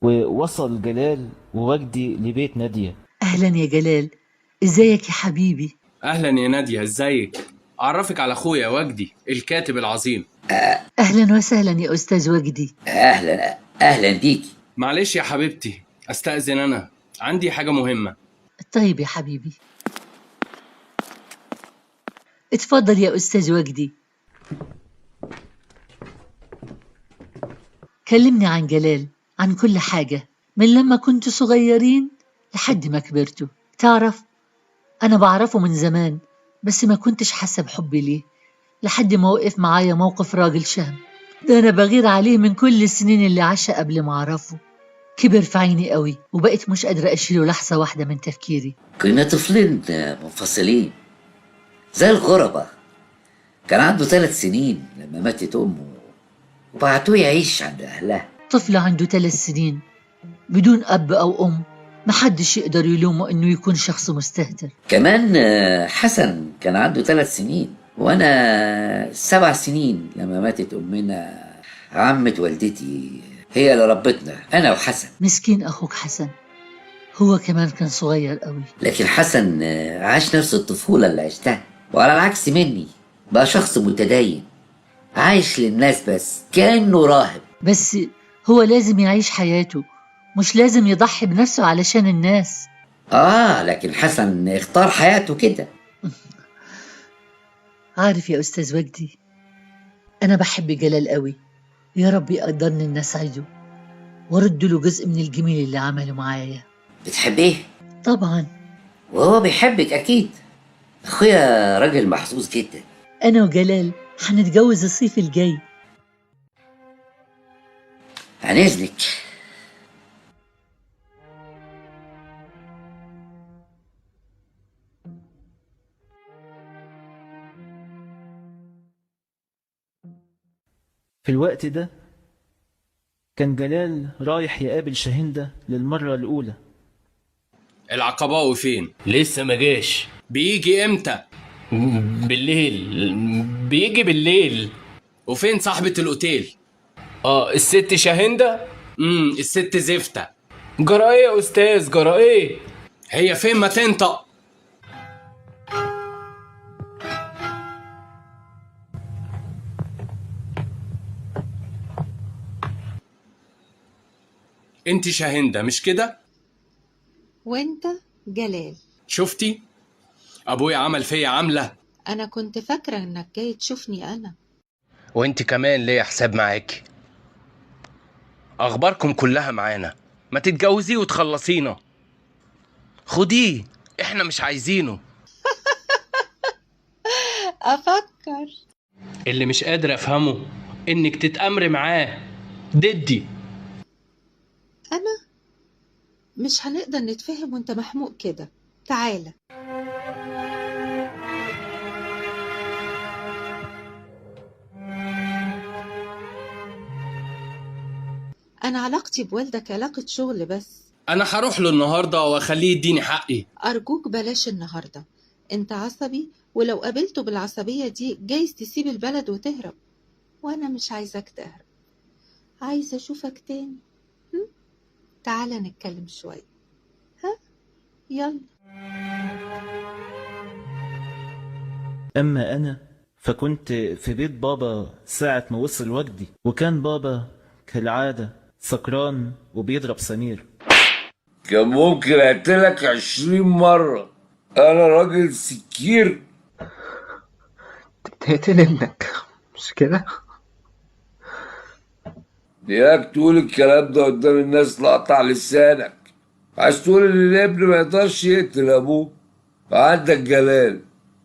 ووصل جلال ووجدي لبيت نادية. أهلا يا جلال، إزيك يا حبيبي؟ اهلا يا نادية، ازيك؟ اعرفك على اخويا وجدي الكاتب العظيم. أهلا وسهلا يا أستاذ وجدي. اهلا اهلا بيكي. معلش يا حبيبتي، استأذن انا، عندي حاجة مهمة. طيب يا حبيبي، اتفضل يا أستاذ وجدي. كلمني عن جلال، عن كل حاجة من لما كنتوا صغيرين لحد ما كبرتوا. تعرف أنا بعرفه من زمان، بس ما كنتش حاسة بحبي ليه لحد ما وقف معايا موقف راجل شهم. ده أنا بغير عليه من كل السنين اللي عاشها قبل ما أعرفه. كبر في عيني قوي وبقيت مش قادرة أشيله لحظة واحدة من تفكيري. كنا طفلين منفصلين زي الغربة. كان عنده 3 سنين لما ماتت أمه وبعتوه يعيش عند أهلها. طفل عنده 3 سنين بدون أب أو أم، محدش يقدر يلومه إنه يكون شخص مستهتر. كمان حسن كان عنده 3 سنين وأنا 7 سنين لما ماتت أمنا. عمة والدتي هي اللي ربتنا أنا وحسن. مسكين أخوك حسن، هو كمان كان صغير قوي. لكن حسن عاش نفس الطفولة اللي عشتها، وعلى العكس مني بقى شخص متدين عايش للناس بس، كأنه راهب. بس هو لازم يعيش حياته، مش لازم يضحي بنفسه علشان الناس. لكن حسن اختار حياته كده. عارف يا أستاذ وجدي، أنا بحب جلال قوي. يا رب يقدرني إن أسعده وأرد له جزء من الجميل اللي عمله معايا. بتحبيه؟ طبعا. وهو بيحبك أكيد. أخويا راجل محظوظ جدا. أنا وجلال هنتجوز الصيف الجاي. عن إذنك. في الوقت ده كان جلال رايح يقابل شاهندة للمرة الأولى. العقباوي فين؟ لسه ما جاش. بيجي امتى؟ بالليل، بيجي بالليل. وفين صاحبة الأوتيل؟ الست شاهندة؟ الست زفتة. جرى ايه يا أستاذ؟ جرى ايه؟ هي فين ما تنطق؟ انت شاهندة مش كده؟ وانت جلال. شفتي؟ ابويا عمل فيا عملة. انا كنت فاكرة انك جاي تشوفني انا. وانت كمان ليا حساب معاكي. اخباركم كلها معانا، ما تتجوزيه وتخلصينا. خديه، احنا مش عايزينه. افكر. اللي مش قادر افهمه انك تتأمري معاه ضدي. انا مش هنقدر نتفهم وانت محموق كده. تعالى. انا علاقتي بوالدك علاقة شغل بس. انا هروح له النهارده واخليه يديني حقي. ارجوك بلاش النهارده، انت عصبي، ولو قابلته بالعصبية دي جايز تسيب البلد وتهرب، وانا مش عايزك تهرب، عايزة اشوفك تاني. تعالى نتكلم شوية. ها يلا. أما أنا فكنت في بيت بابا ساعة ما وصل وجدي، وكان بابا كالعادة سكران وبيضرب سمير. كان ممكن أقتلك 20 مرة، أنا راجل سكير. بتقتل ابنك مش كده؟ إياك تقول الكلام ده قدام الناس، لقطع لسانك. عايز تقول إن الابن ما يقدرش يقتل أبوه؟ عندك جلال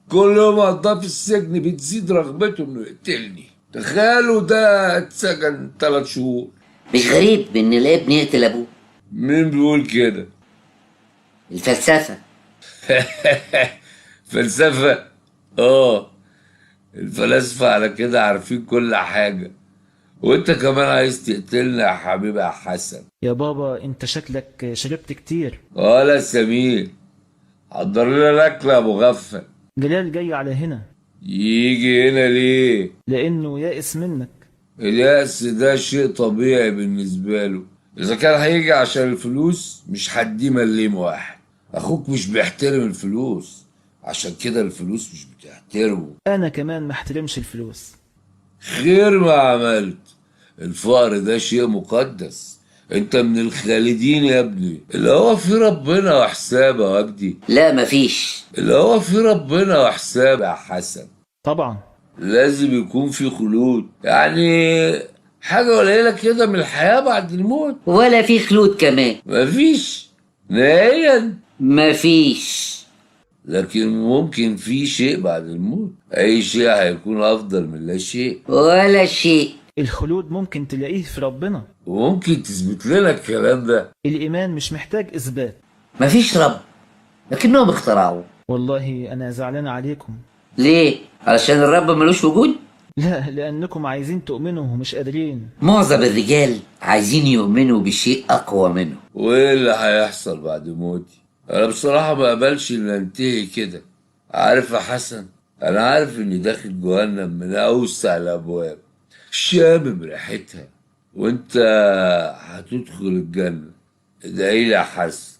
كل يوم قضاه في السجن بتزيد رغبته إنه يقتلني. تخيلوا ده اتسجن 3 شهور. مش غريب إن الابن يقتل أبوه. مين بيقول كده؟ الفلسفة. فلسفة؟ الفلاسفة على كده عارفين كل حاجة. وانت كمان عايز تقتلنا يا حبيبي يا حسن. يا بابا انت شكلك شربت كتير. لا سمير، حضر لنا الاكل يا ابو غفل. جلال جاي على هنا. يجي هنا ليه؟ لانه يائس منك. اليأس ده شيء طبيعي بالنسبة له. إذا كان هيجي عشان الفلوس مش هديه مليم واحد. أخوك مش بيحترم الفلوس، عشان كده الفلوس مش بتحترمه. أنا كمان ما احترمش الفلوس. خير ما عملت. الفقر ده شيء مقدس. انت من الخالدين يا ابني، اللي هو في ربنا وحسابه يا وجدي. لا مفيش. اللي هو في ربنا وحسابه يا حسن. طبعا لازم يكون في خلود، يعني حاجة قليلة كده من الحياة بعد الموت. ولا في خلود كمان. مفيش نهائيا. مفيش. لكن ممكن في شيء بعد الموت، أي شيء هيكون أفضل من لا شيء. ولا شيء. الخلود ممكن تلاقيه في ربنا. وممكن تثبت لنا الكلام ده. الإيمان مش محتاج إثبات. مفيش رب، لكنهم اخترعوه. والله أنا زعلان عليكم. ليه؟ علشان الرب ملوش وجود؟ لا، لأنكم عايزين تؤمنوا ومش قادرين. معظم الرجال عايزين يؤمنوا بشيء أقوى منه. وإيه اللي هيحصل بعد موتي؟ أنا بصراحة ما أقبلش إن أنتهي كده. عارف يا حسن، أنا عارف إني داخل جهنم من أوسع الأبواب، شامم ريحتها، وأنت هتدخل الجنة. ادعي لي يا حسن.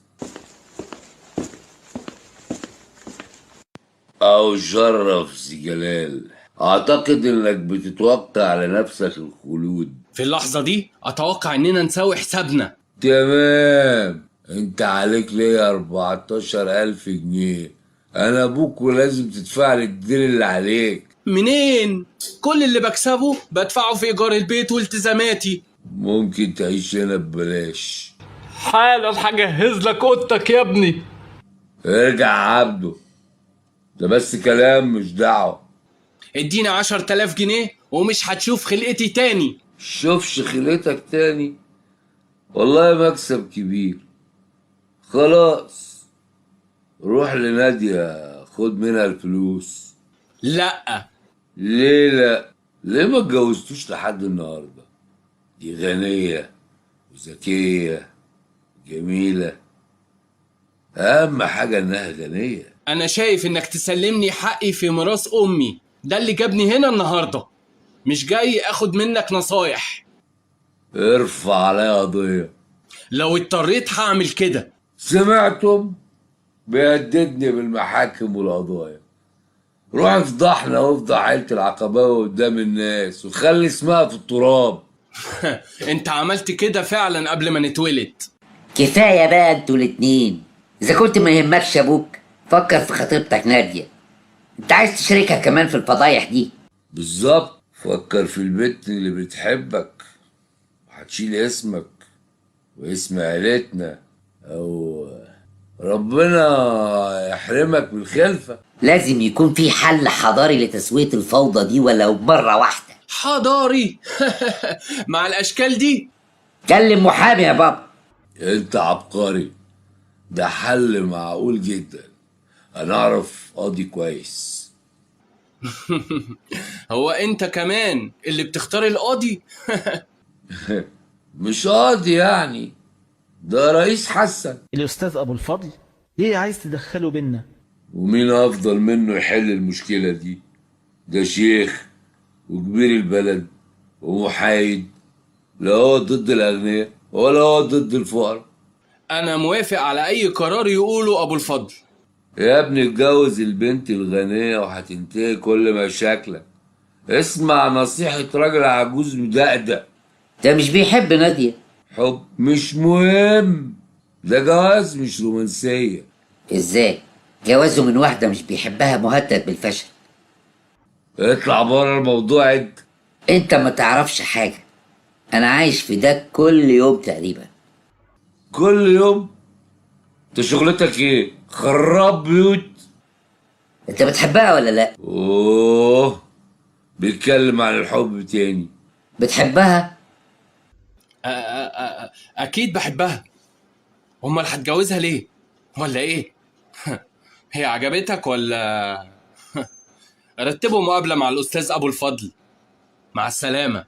أو شرف سي جلال، أعتقد إنك بتتوقع على نفسك الخلود. في اللحظة دي أتوقع إننا نساوي حسابنا. تمام. انت عليك ليا 14,000 جنيه. انا ابوك ولازم تدفع لي الدين اللي عليك. منين؟ كل اللي بكسبه بدفعه في إيجار البيت والتزاماتي. ممكن تعيش هنا ببلاش. حالا هجهز لك اوضتك يا ابني. ارجع عبده، ده بس كلام مش دعوة. اديني 10,000 جنيه ومش هتشوف خلقتي تاني. شوفش خلقتك تاني؟ والله مكسب كبير. خلاص روح لنادية خد منها الفلوس. لا. ليه لا؟ ليه ما اتجوزتوش لحد النهارده؟ دي غنية وذكية وجميلة، أهم حاجة إنها غنية. أنا شايف إنك تسلمني حقي في ميراث أمي، ده اللي جابني هنا النهارده. مش جاي أخد منك نصايح. ارفع عليا قضية. لو اضطريت هعمل كده. سمعتم؟ بيهددني بالمحاكم والقضايا. روح افضحنا وافضح عيلة العقباوي قدام الناس وخلي اسمها في التراب. انت عملت كده فعلا قبل ما نتولد. كفاية بقى انتوا الاتنين. إذا كنت ما يهمكش أبوك، فكر في خطيبتك نادية. انت عايز تشاركها كمان في الفضايح دي؟ بالظبط. فكر في البنت اللي بتحبك وهتشيل اسمك واسم عيلتنا، أو ربنا يحرمك بالخلفة. لازم يكون في حل حضاري لتسوية الفوضى دي ولو مرة واحدة. حضاري؟ مع الأشكال دي؟ كلم محامي يا بابا. انت عبقري، ده حل معقول جدا. انا اعرف قاضي كويس. هو انت كمان اللي بتختار القاضي؟ مش قاضي يعني، ده رئيس حسن. الأستاذ أبو الفضل ليه عايز تدخله بينا؟ ومين أفضل منه يحل المشكلة دي؟ ده شيخ وكبير البلد ومحايد، لا هو ضد الأغنياء ولا هو ضد الفقراء. أنا موافق على أي قرار يقوله أبو الفضل. يا ابني اتجوز البنت الغنية وهتنتهي كل مشاكلك. اسمع نصيحة راجل عجوز مدقدق. ده مش بيحب نادية. حب مش مهم، ده جواز مش رومانسية. ازاي؟ جوازه من واحدة مش بيحبها مهدد بالفشل. اطلع بره الموضوع انت. انت ما تعرفش حاجة، انا عايش في ده كل يوم تقريبا. كل يوم؟ انت شغلتك ايه؟ خراب بيوت. انت بتحبها ولا لا؟ اوه، بيتكلم عن الحب تاني. بتحبها؟ اكيد بحبها. امال هتجوزها ليه؟ ولا ايه؟ هي عجبتك ولا؟ رتبوا مقابلة مع الأستاذ أبو الفضل. مع السلامة.